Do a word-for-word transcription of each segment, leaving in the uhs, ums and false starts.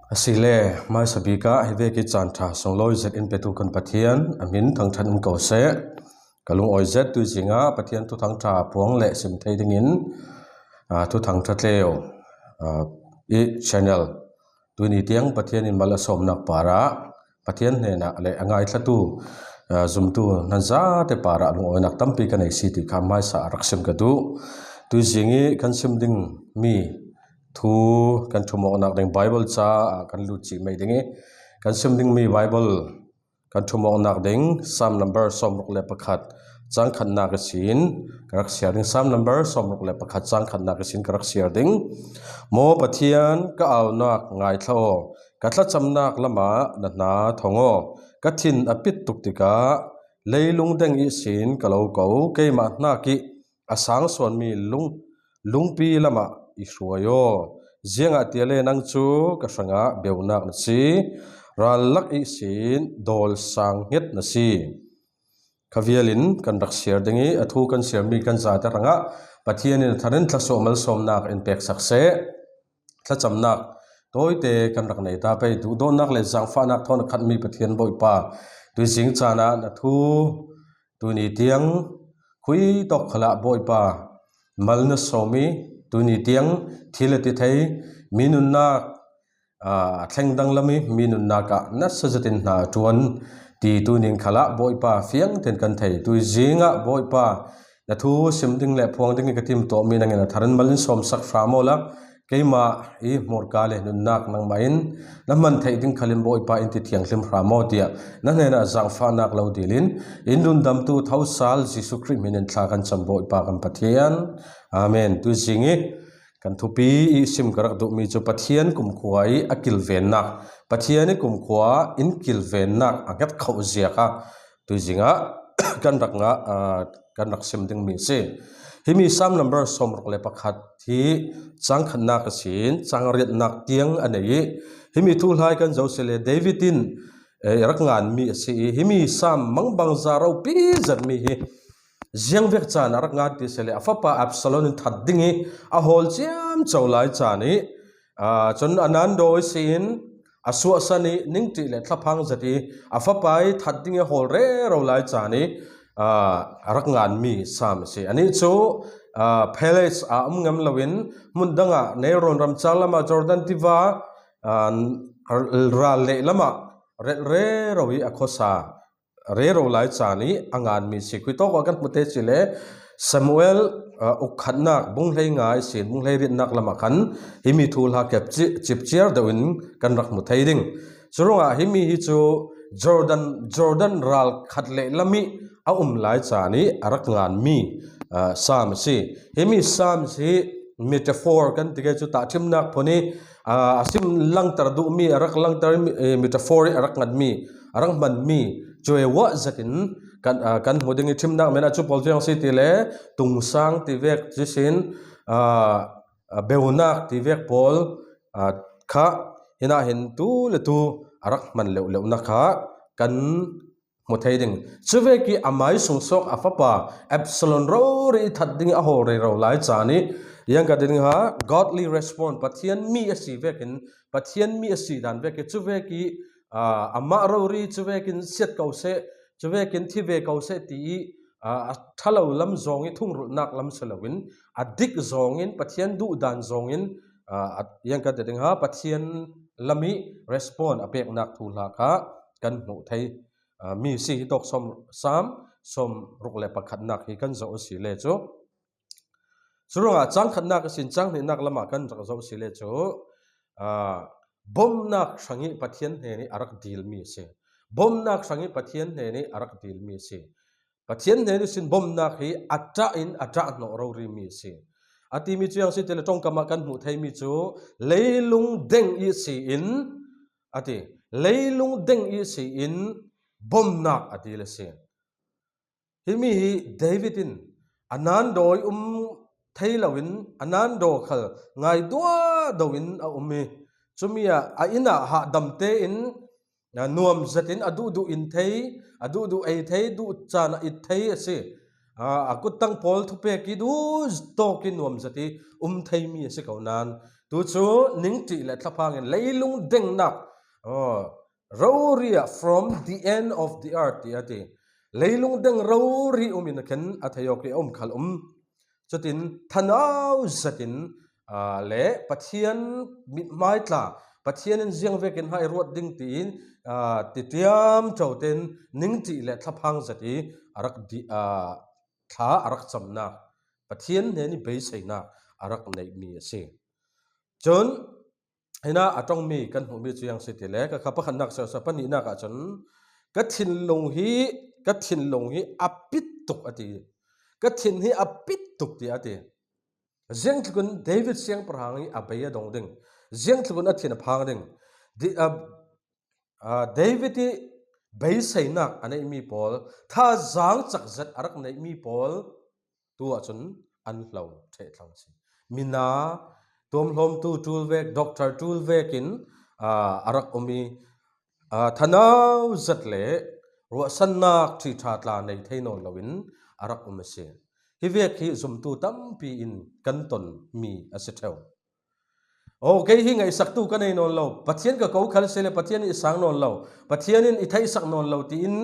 A si le, hmaisa bik ah hi vek i caan ṭha sunglawi zet in petu kan Pathian a hmin thangṭhat um ko seh. Ka lungawi zet tuizing ah Pathian thu thangṭha puang le sim thei dingin, aa, thu thangṭha tleu, aa, i channel tuni tiang Pathian in mal a sawmnak par ah Pathian hnenah le a ngaithlatu, aa, zumtu nan zate par ah lungawinak tampi ka nei si ti kha hmaisa ah rak sim ka duh. Tuizing i kan sim ding mi thu kan ṭhumawknak ding Bible caah kan lut cih mai ding i kan sim ding mi Bible kan ṭhumawknak ding Psalm number sawmruk le pakhat cang khatnak ihsin ka rak siar ding. Psalm number sawmruk le pakhat cang khatnak ihsin ka rak siar ding. Maw Pathian, ka aunak ngaithla aw, ka thlacamnak lamah na hna thawng aw. Ka thin a pit tuk tikah leilung deng ihsin ka lo ko, keimah hnak i a sangsuanmi lung, lungpi lamah i hruai aw. Ziangahtile nang cu ka hrangah beunak na si, ral lak ihsin dawl sang hnget na si. Kha vial in kan rak siar ding i a thu kan siarmi kan zate hrangah Pathian in a thar in thlasuah malsawmnak in peksak seh. Thlacamnak tawite kan rak nei ta pei, duhdawtnak le zaangfahnak thawn a khatmi Pathian Bawipa, tuizing caan ah na thu tuni tiang khui tawk khalah Bawipa mal na sawm i tuni tiang thil a ti thei, mi nunnak, aa, a thleng danglam i mi nunnak ah nasa zetin hna a ṭuan ti tuning khalah Bawipa fiang tein kan thei. Tuizing ah Bawipa na thu sim ding le phuang ding i ka timtuahmi nangin a thar in mal in sawmsak hram awla keimah i hmurka le nunnak nangmah in na hman theih ding khalin Bawipa in ti thianghlim hram aw tiah na hnenah zaangfahnak lo dil in in rundamtu thosal Jesuh Khrih hmin in thla kan cam Bawipa kan Pathian. Amen. Tuizing i kan thupi i sim ka rak duhmi cu Pathian kumkhua i a kilvennak, Pathian i kumkhua in kilvennak a hnget khoh zia kha tuizing ah kan rak ngah, aa, kan rak sim dingmi a si. Himi Psalm number sawmruk le pakhat hi cang khatnak ihsin cang riatnak tiang a nei i himi thuhla hi kan zoh si le David in, eh, rak nganmi a si i himi Psalm mangbangza ropi zetmi hi ziangvek caan a rak ngan ti si le a fapa Absalom in that ding i a hawl ciamco lai caan i, aa, cun a nan dawi si in a suahsan i ningṭih le thlaphang zet i a fapa i that ding i a hawl rero lai caan i, aa, a rak nganmi Psalm a si. Anih cu, aa, palace ah um ngam loin hmun dangah Nile ram cang lamah Jordan tiva, aa, ral leh lamah relh rero i a khuasa rero lai caan i a nganmi si. Khui tawk ah kan hmu te si le Samuel, aa, uk khatnak bung hlei nga ihsin bung hlei riatnak lamah khan himi thuhla kep ci-, cipciar deuh in kan rak hmu thei ding. Curuangah himi hi cu Jordan, Jordan ral khat le lam i a um lai caan i a rak nganmi, aa, Psalm a si. Himi Psalm hi metaphor kan ti ke cu tahṭhimnak phun i, aa, a sim langter duhmi, a rak langter mi, eh, metaphor i a rak nganmi, a rak hmanmi, cuai uah zetin kan, aa, kan hmu ding i ṭhimnak men ah cu pawl cu ziang si ti le tungsang ti vek cu sin, aa, aa, beunak ti vek pawl, aa, kha hinah hin tu le tu a rak hman leuhleuhnak kha kan hmu thei ding. Cuvek i amai sungsawk a fapa Absalom rori i that ding i a hawl rero lai caan i, ziang ka ti ding ha, godly response, Pathian mi a si vekin, Pathian mi a si dan vek i, cuvek i, aa, amah rori cuvekin siat ko seh, cuvekin thi ve ko seh ti i, aa, a ṭha lo lam zong i thungrulhnak lam si loin, a dik zong in, Pathian duh dan zong in, aa, a, ziang ka ti ding ha, Pathian lam i response a peknak thuhla kha kan hmuh thei. Aa, mi si hi tawk sawm, Psalm sawmruk le pakhatnak hi kan zoh a si le cu. Curuangah cang khatnak ihsin cang hnihnak lamah kan rak zoh a si le cu, aa, bomnak hrang i Pathian hnen i a rak dilmi a si. Bomnak hrang i Pathian hnen i a rak dilmi a si. Pathian hnen ihsin bomnak hi a ṭah in a ṭah hnawh rorimi a si. A timi cu ziang si ti le ṭongkam ah kan hmuh theimi cu leilung deng i si in, a ti. Leilung deng i si in bomnak a dil a si. Himi hi David in a nan dawi um thei loin a nan daw khal ngai duahdo in a um i cumi ah a inn ah hahdam tein, aa, nuam zetin a duhduh in thei, a duhduh ei thei, duh caan a it thei a si. Aa, a kuttang pawl thupek i duh tawk i nuam zet i um theimi a si ko nain Tu cu ningṭih le thlaphang in leilung dengnak, oh, rori ah, from the end of the earth ti a ti. Leilung deng rori um in a khen a thei awk i a um khal um. Cutin thanau zetin, aa, le Pathian mithmai tla, Pathian in ziang vekin hai ruat ding tiin, aa, ti tiam co ten ningṭih le thlaphang zet i a rak di, aa, thla a rak camnak, Pathian hnen i beiseinak a rak neihmi a si. Cun, hinah a ṭongmi kan hmuhmi cu ziang si ti le, ka kha pakhatnak sehsa pahnihnak ah cun, ka thinlung hi, ka thinlung hi a pit tuk a ti. Ka thin hi a pit tuk ti a ti. Ziangtluk in David siangpahrang hi a bei a dong ding. Ziangtluk in a thin a phang ding. Di, a, a, David i beiseinak a neihmi pawl, thazaang cak zet a rak neihmi pawl, tu ahcun an hlo ṭheh thlang si. Mina, tuamhlawmtu ṭul vek, doctor ṭul vekin, aa, a rak um i, aa, thanau zet le ruahsannak ṭhiṭha tla nei thei nawn loin a rak um a si. Hi vek hi zumtu tampi in kan tonmi a si ṭheu. Oh, kei hi ngaihsaktu ka nei nawn lo. Pathian ka ko khal si le Pathian i sang nawn lo. Pathian in i theihsak nawn lo tiin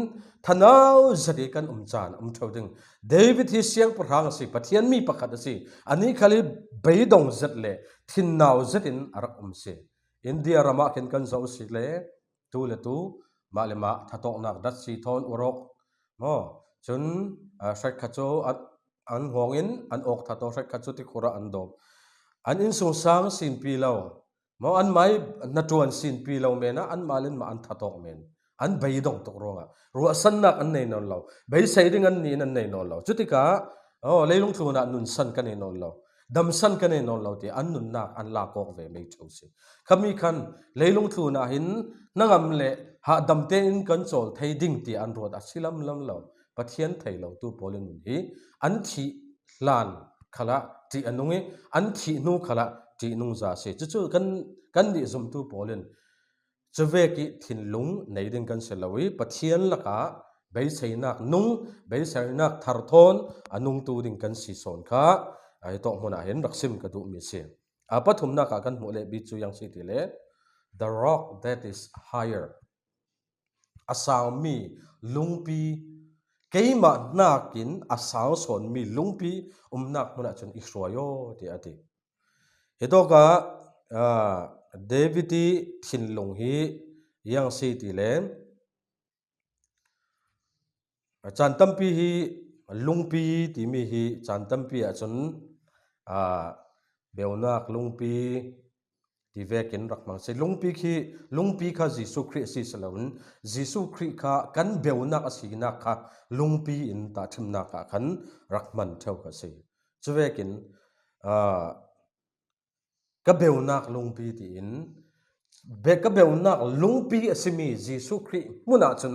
thanau zet i kan um caan a um ṭheu ding. David hi siangpahrang a si, Pathian mi pakhat a si. Anih khal hi beidong zet le thinnau zet in a rak um si. India ram ah khin kan zoh si le tu le tu, mah le mah thatawknak datsi thawn uar awk maw? Cun, aa, hrekkhat cu an, an hngawng in an awk thataw, hrekkhat cu tikhur ah an dawm. An innsungsang sinpi lo maw? Anmah i hnaṭuan sinpi lo men ah anmah le anmah an thatawk men. An beidong tuk ruangah ruahsannak an nei nawn lo. Beisei ding an nih in an nei nawn lo. Cutikah, aw, leilung tlun ah nunsan ka nei nawn lo. Damsan ka nei nawn lo ti an nunnak an lak awk ve mei ṭheu si. Khami khan leilung tlun ah hin hnangam le hahdam tein kan cawl thei ding ti an ruat a si lamlam lo. Pathian thei lotu pawl in nun hi an thih hlan khalah ṭih a nung i an thih hnu khalah ṭih nungza si. Cucu kan, kan nih zumtu pawl in cuvek i thinlung nei ding kan si lo i Pathian lakah beiseinak nung, beiseinak thar thawn a nungtu ding kan si sawn kha, aa, hi tawk hmun ah hin rak sim ka duhmi a si. A pathumnak ah kan hmuh le bik cu ziang si ti le, the rock that is higher. A sangmi lungpi, keimah hnakin a sang sawnmi lungpi umnak hmun ah cun i hruai aw, tiah a ti. Hi tawkah, aa, David i thinlung hi ziang si ti le, caan tampi hi lungpi timi hi caan tampi ahcun, aa, beunak lungpi ti vekin rak hmang si. Lungpi khi, lungpi kha Jesuh Khrih a si si loin, Jesuh Khrih kha kan beunak a sinak kha lungpi in tahṭhimnak ah khan rak hman ṭheu kha si. Cuvekin, aa, ka beunak lungpi tiin, be-, ka beunak lungpi a simi Jesuh Khrih hmun ahcun,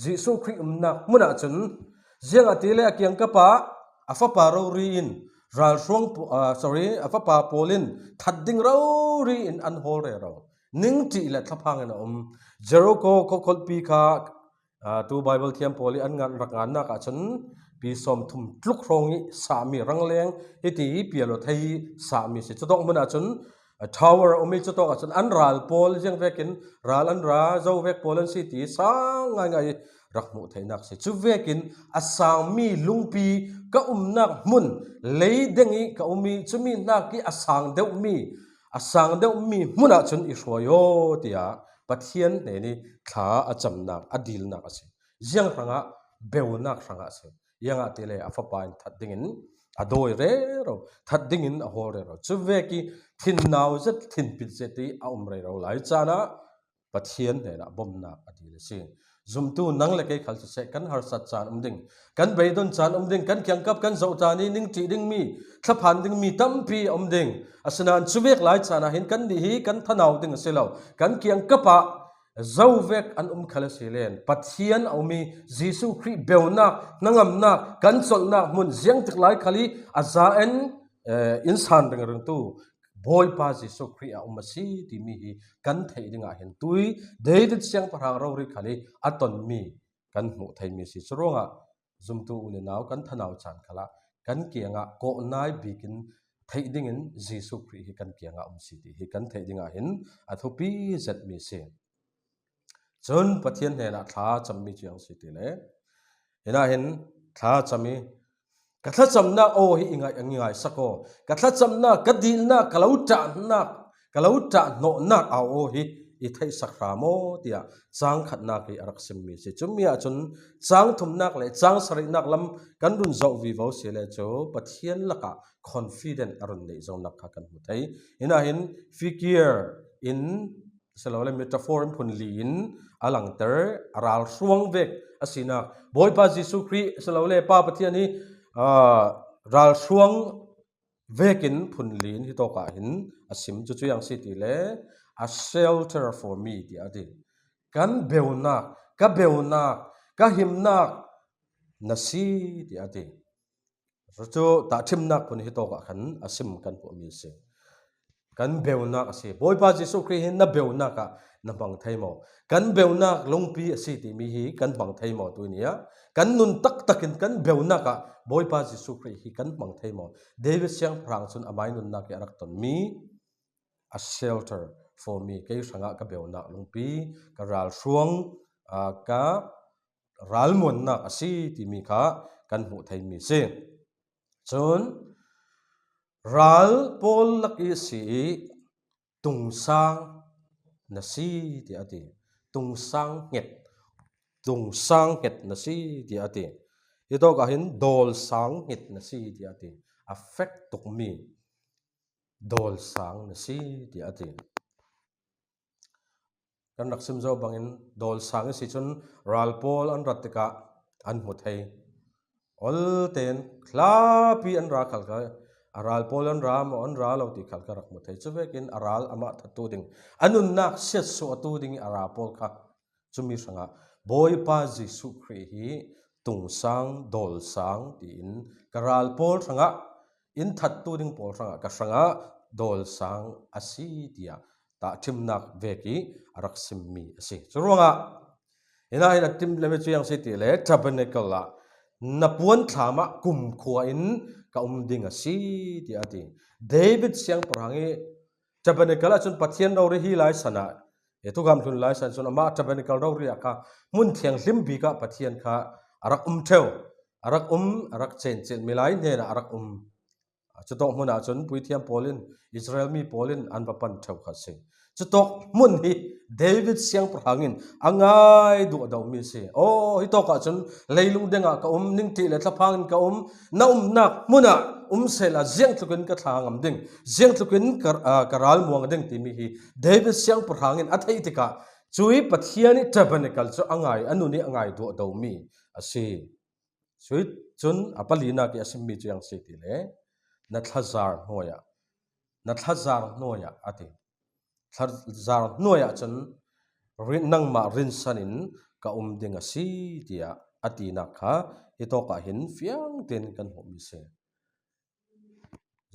Jesuh Khrih umnak hmun ahcun, ziangahtile a kiangkap ah a fapa rori in ralhruang pu-, ah, sorry, a fapa pawl in that ding rori in an hawl rero. Ningṭih le thlaphang in a um. Jericho khuakholhpi kha, aa, tu Baibal thiam pawl i an ngan rak ngannak ahcun pi sawmthum tluk hrawng i sahmi rangleng hiti pialo thei i sahmi si. Cutawk hmun ahcun, aa, tower a um i cutawk ahcun an ral pawl ziang vekin ral an ra, zo vek pawl an si ti sang ngaingai i rak hmuh theihnak si. Cuvekin a sangmi lungpi ka umnak hmun, leideng i ka um i cumi hnak i a sang deuhmi, a sang deuhmi hmun ahcun i hruai aw, tiah Pathian hnen i thla a camnak, a dilnak a si. Ziang hrangah, beunak hrangah a si. Ziangahtile a fapa in that dingin a dawi rero, that dingin a hawl rero. Cuvek i thinnau zet, thinpit zet i a um rero lai caan ah Pathian hnenah bomnak a dil a si. Zumtu nang le kei khal siseh, kan harsat caan um ding, kan beidon caan um ding, kan kiangkap kan zoh caan i ningṭih dingmi, thlaphan dingmi tampi a um ding. Asinain cuvek lai caan ah hin kannih hi kan thanau ding a si lo. Kan kiangkap ah zo vek an um khal a si len, Pathian a um i Jesuh Khrih beunak, hnangamnak, kan colhnak hmun ziangtik lai khal i a za en, eh, in san ringringtu Bawipa Jesuh Khrih a um a si timi hi kan theih dingah hin tui David siangpahrang rori khal i a tonmi kan hmuh theimi si. Curuangah zumtu u le nau kan thanau caan khalah kan kiangah kawhnai bikin theih dingin Jesu Khrih hi kan kiangah um si ti hi kan theih dingah hin a thupi zet mi si. Cun Pathian hnenah thlacam mi cu ziang si ti le, hinah hin thlacam i ka thlacamnak aw hi i ngai, i ngaisak aw, ka thlacamnak, ka dilnak, ka lo ṭahnak, ka lo ṭahhnawhnak au aw hi i theihsak hram aw, tiah cang khatnak hi a rak simmi si. Cumi ahcun cang thumnak le cang sarihnak lam kan run zoh vivo si le cu Pathian lakah confident a run neih zonak kha kan hmu thei. Hinah hin figure in silole metaphor in phunli in a langter, a ralhruang vek a sinak. Bawipa Jesuh Khrih silole Pa Pathian hi, aa, ralhruang vekin phunli in hitawkah hin a sim. Cucu ziang si ti le, a shelter for me, tiah a ti. Kan beunak, ka beunak, ka himnak na si, tiah a ti. Cucu tahṭhimnak phun hitawkah khan a sim kan hmuhmi a si. Kan beunak a si. Bawipa Jesuh Khrih hi na beunak ah na hmang thei maw? Kan beunak lungpi a si timi hi kan hmang thei maw? Tuni ah kan nun taktakin kan beunak ah Bawipa Jesuh Khrih hi kan hmang thei maw? David siangpahrang cun amai nunnak i a rak tonmi, a shelter for me, kei hrangah ka beunak lungpi, ka ralhruang, aa, ka ralmuannak a si timi kha kan hmuh theimi si. Cun ral pawl lak i si i tungsang na si, tiah a ti. Tungsang hnget, tungsang hnget na si, tiah a ti. Hitawkah hin dawlsang hnget na si, tiah a ti. A fek tukmi dawlsang na si, tiah a ti. Kan rak sim zo bangin dawlsang i si cun ral pawl an rat tikah an hmu thei. Ol tein hlapi an ra khal kha, a ral pawl an ra maw, an ra lo ti khal kha rak hmu thei. Cuvekin a ral amah thattu ding, a nunnak siatsuahtu ding i a ra pawl kha, cumi hrangah Bawipa Jesuh Khrih hi tungsang, dawlsang tiin ka ral pawl hrangah, in thattu ding pawl hrangah, ka hrangah dawlsang a si, tiah tahṭhimnak vek i a rak simmi a si. Curuangah hinah hin a tim lem i cu ziang si ti le, tabernacle ah na puan thlam ah kumkhua in ka um ding a si, tiah a ti. David siangpahrang i tabernacle ahcun Pathian rori hi lai san ah, e, Thukham Hlun lai san cun amah tabernacle rori ah kha hmun thianghlim bik ah Pathian kha a rak um ṭheu, a rak um, a rak cencil, milai hnenah a rak um. Cutawk hmun ahcun puithiam pawl in, Israel mi pawl in an va pan ṭheu kha si. Cutawk hmun hi David siangpahrang in a ngai duahdomi si. Aw, hitawk ahcun leilung dengah ka um, ningṭih le thlaphang in ka um, na umnak hmun ah um sehla ziangtlukin ka thla ngam ding, ziangtlukin ka, aa, ka ral muang ding timi hi David siangpahrang in a theih tikah cui Pathian i tabernacle cu a ngai, a nun i a ngai duahdomi a si. Cui cun a palinak i a simmi cu ziang si ti le, na thlazar hnuai ah, na thlazar hnuai ah a ti. Thlazar hnuai ah cun ri-, nangmah rinsan in ka um ding a si, tiah a tinak kha hitawk ah hin fiang tein kan hmuhmi si.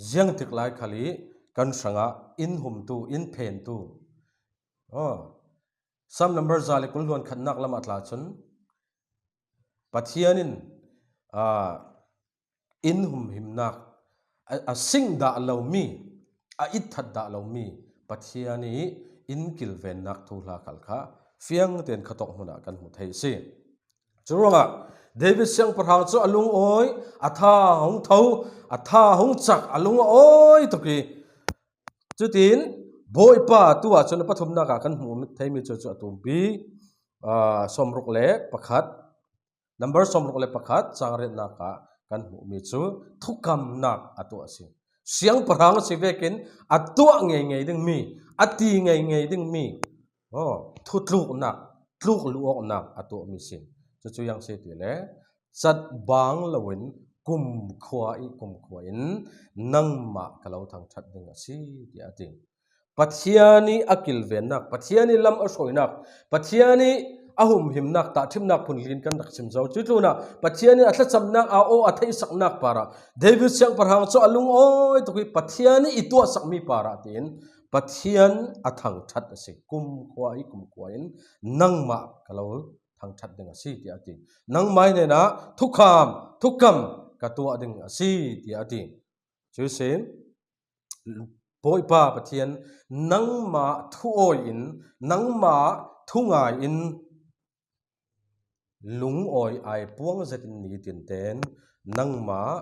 Ziangtik lai khal i kan hrangah in humtu, in phentu, aw, Psalm number za le kul hluan khatnak lam a tla cun Pathian in, aa, in humhimnak a, a sing dah lomi, a itthat dah lomi Pathian i in kilvennak thuhla khal kha fiang tein khatawk hmun ah kan hmu thei a si. Curuangah David siangpahrang cu a lungawi, a tha hung tho, a tha hung cak, a lung a awi tuk i, cutin Bawipa tu ahcun a pathumnak ah kan hmuh theimi cu, cu a tumpi, aa, sawmruk le pakhat, number sawmruk le pakhat, cang riatnak ah kan hmuhmi cu thukamnak a tuah a si. Siangpahrang a si vekin a tuah ngeingei dingmi, a ti ngeingei dingmi, aw, thutluknak, tluk luh awknak a tuahmi si. Cucu ziang si ti le, catbang loin kumkhua i kumkhua in nangmah ka lo thangṭhat ding a si, tiah a ti. Pathian i a kilvennak, Pathian i lam a hruainak, Pathian i a humhimnak, tahṭhimnak phunlin kan rak sim zo. Cuih tlunah Pathian i a thlacamnak a aw a theihsaknak parah David siangpahrang cu a lungawi tuk i Pathian i i tuahsakmi parah tiin Pathian a thangṭhat a si. Kumkhua i kumkhua in nangmah ka lo thangṭhat ding a si, tiah a ti. Nangmah hnenah thukham, thukam ka tuah ding a si, tiah a ti. Cuihsin Bawipa Pathian, nangmah thu awi in, nangmah thu ngai in, lungawi ai puang zetin nitin ten nangmah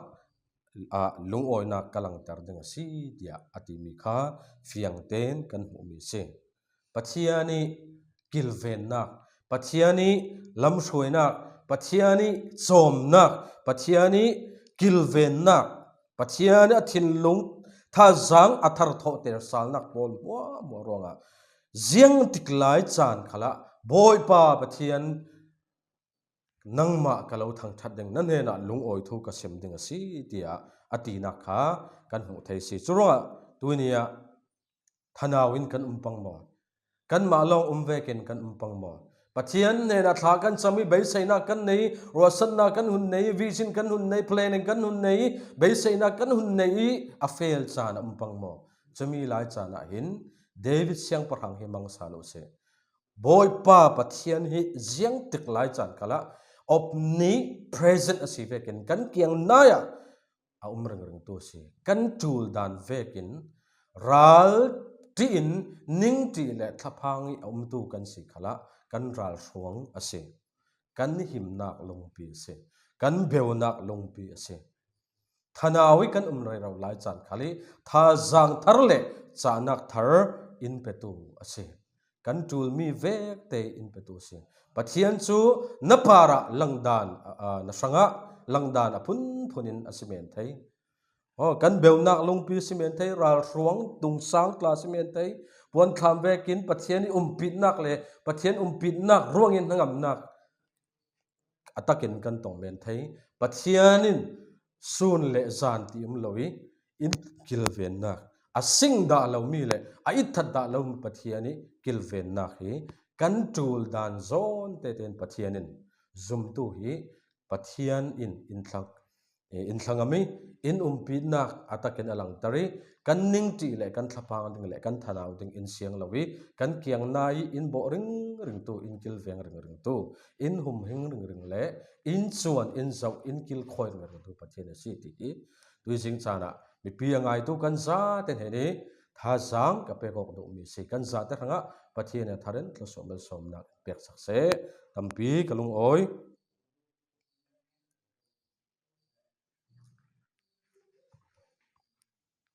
ah lungawinak ka langter ding a si, tiah a timi kha fiangten kan hmuhmi a si. Pathian ih kilvennak, Pathian ih lamhruainak, Pathian ih cawmnak, Pathian ih kilvennak, Pathian ih a thinlung thazaang a tharthawhter salnak pawl hmuahhmuah ruangah ziangtik lai caan khalah Bawipa Pathian, nangmah ka lo thangṭhat ding, na hnenah lungawi thu ka sim ding a si, tiah a tinak kha kan hmuh thei si. Curuangah tuini ah thanau in kan um pang maw? Kanmah lawng um vekin kan um pang maw? Pathian hnenah thla kan cam ih beiseihnak kan nei, ruahsannak kan hun nei, vision kan hun nei, planning kan hun nei, beiseihnak kan hun nei ih a fail caan a um pang maw? Cumi lai caan ah hin David siangpahrang hi mangsa lo seh. Bawipa Pathian hi ziangtik lai caan khalah omnipresent a si vekin kan kiang nai ah a um ringringtu a si. Kan ṭul dan vekin ral ṭihin ningṭih le thlaphang ih a umtu kan si khalah kan ralhruang a si. Kan himnak lungpi a si. Kan beunak lungpi a si. Thanau ih kan um rero lai caan khal ih thazaang thar le cahnak thar in petu a si. Kan ṭulmi vekte in petu a si. Pathian cu na parah langdan, aa, na hrangah langdan a phunphun in a si men thei. Aw, kan beunak lungpi a si men thei, ralhruang tungsang tla a si men thei. Puanthlam vekin Pathian ih umpitnak le Pathian umpitnak ruangin hnangamnak a takin kan tong men thei. Pathian in sun le zan ti um lo ih in kilvennak, a sing dah lomi le a itthat dah lomi Pathian ih kilvennak hi kan ṭul dan zawn tete in Pathian in zumtu hi Pathian in in thlang, eh, in thlangam ih in umpitnak a takin a langter ih kan ningṭih le kan thlaphang ding le kan thanau ding in siang lo ih kan kiang nai ih in bawh ringringtu, in kilveng ringringtu, in humhing ringring le in cuan in zoh, in kilkhawi ringringtu Pathian a si ti hi tuizing caan ah mipi a ngaitu kan zate hnen ih thazaang ka pek awk duhmi a si. Kan zate hrangah Pathian a thar in thlawsuah malsawmnak in peksak seh. Tampi ka lungawi.